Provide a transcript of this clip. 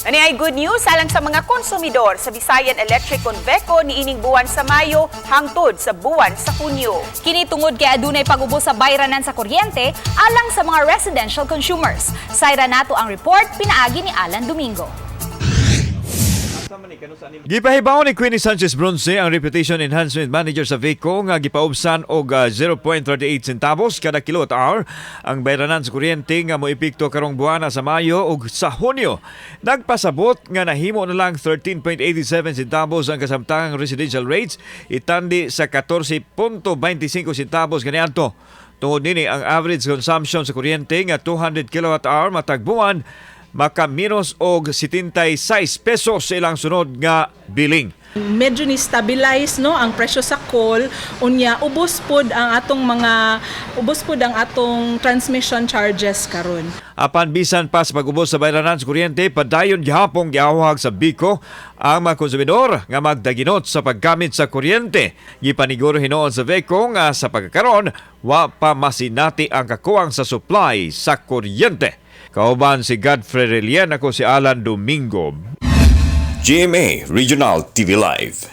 Ani ay good news alang sa mga konsumidor sa Visayan Electric ug VECO niining buwan sa Mayo hangtod sa buwan sa Hunyo. Kini tungod kay adunay pag-ubos sa bayranan sa kuryente alang sa mga residential consumers. Sayra nato ang report pinaagi ni Alan Domingo. Gipahibaw ni Queenie Sanchez Bronce, ang Reputation Enhancement Manager sa VECO, nga gipaubsan og 0.38 centavos kada kilowatt hour ang bayranan sa kuryente nga moepekto karong buwana sa Mayo ug sa Hunyo. Nagpasabot nga nahimo na lang 13.87 centavos ang kasamtangang residential rates itandi sa 14.25 centavos kaniadto. Tungod nini, ang average consumption sa kuryente nga 200 kilowatt hour matag buwan makaminos og 76 pesos sa ilang sunod nga billing. Medyo ni stabilize, no, ang presyo sa coal. Unya ubos pod ang atong transmission charges karon. Apan bisan pa sa pag-ubos sa bayranan sa kuryente, padayon gihapong giawhag sa VECO ang mga konsumidor nga magdaginot sa paggamit sa kuryente. Gipaniguro hinuon sa VECO nga sa pagkakaron, wa pa masinati ang kakuwang sa supply sa kuryente. Kauban si Godfrey Relian, ako si Alan Domingo. GMA Regional TV Live.